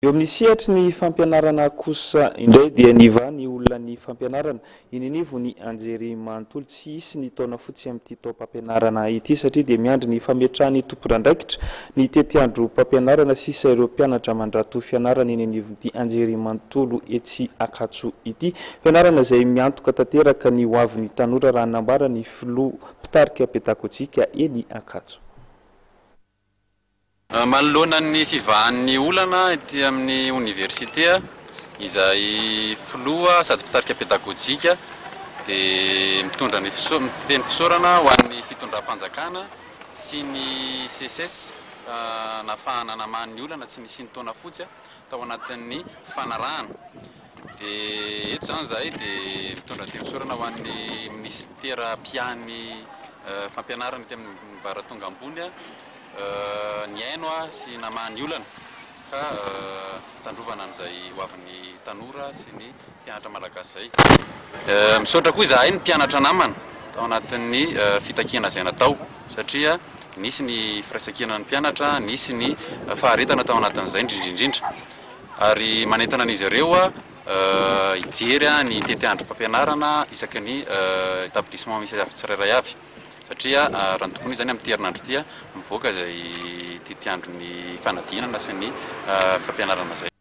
Eo amin'ny sehatry ny fampianarana kosa indray dia nivaha ny olan'ny fampianarana eny anivon'ny anjerimanontolo. Tsy hisy ny taona fotsy amin'ity taom-pampianarana ity satria dia miandry ny fametrahan'ny tompon'andraikitra ny tetiandrom-pampianarana sisa ireo mpianatra mandrato fianarana eny anivon'ity anjerimanontolo etsy Ankatso ity. Fianarana izay miantoka tanteraka ny hoavin'ny tanora raha nambaran'ny filoha mpitarika pedagojika eny Ankatso. Manoloana ny fivahan'ny olana ety amin'ny oniversite, izay filoha sady mpitarika pedagojika dia mitondra ny teny fisaorana ho an'ny fitondram-panjakana sy ny Seces nahafahana namaha ny olana tsy nisian'ny taona fotsy tao anatin'ny fanarahana. Dia eto izany izahay dia mitondra ny teny fisaorana ho an'ny minisitera mpiahy ny fampianarana ety amin'ny ambaratonga ambony nihaino sy namaha ny olana ka tandrovana an'izay ho avin'ny tanora sy ny mpianatra malagasy izay. Misaotra koa izahay ny mpianatra namana tao anatin'ny fitakiana izay natao satria nisy ny firaisankinan'ny mpianatra, nisy ny faharetana tao anatin'izay indrindra indrindra ary manentana an'izy ireo hijery ny tetiandrom-pampianarana isaky ny établissement misy avy tsirairay avy. Satria raha ny tokony ho izy izany amin'ity herinandro ity mivoaka izay tetiandron'ny fanadinana sy ny fampianarana izay.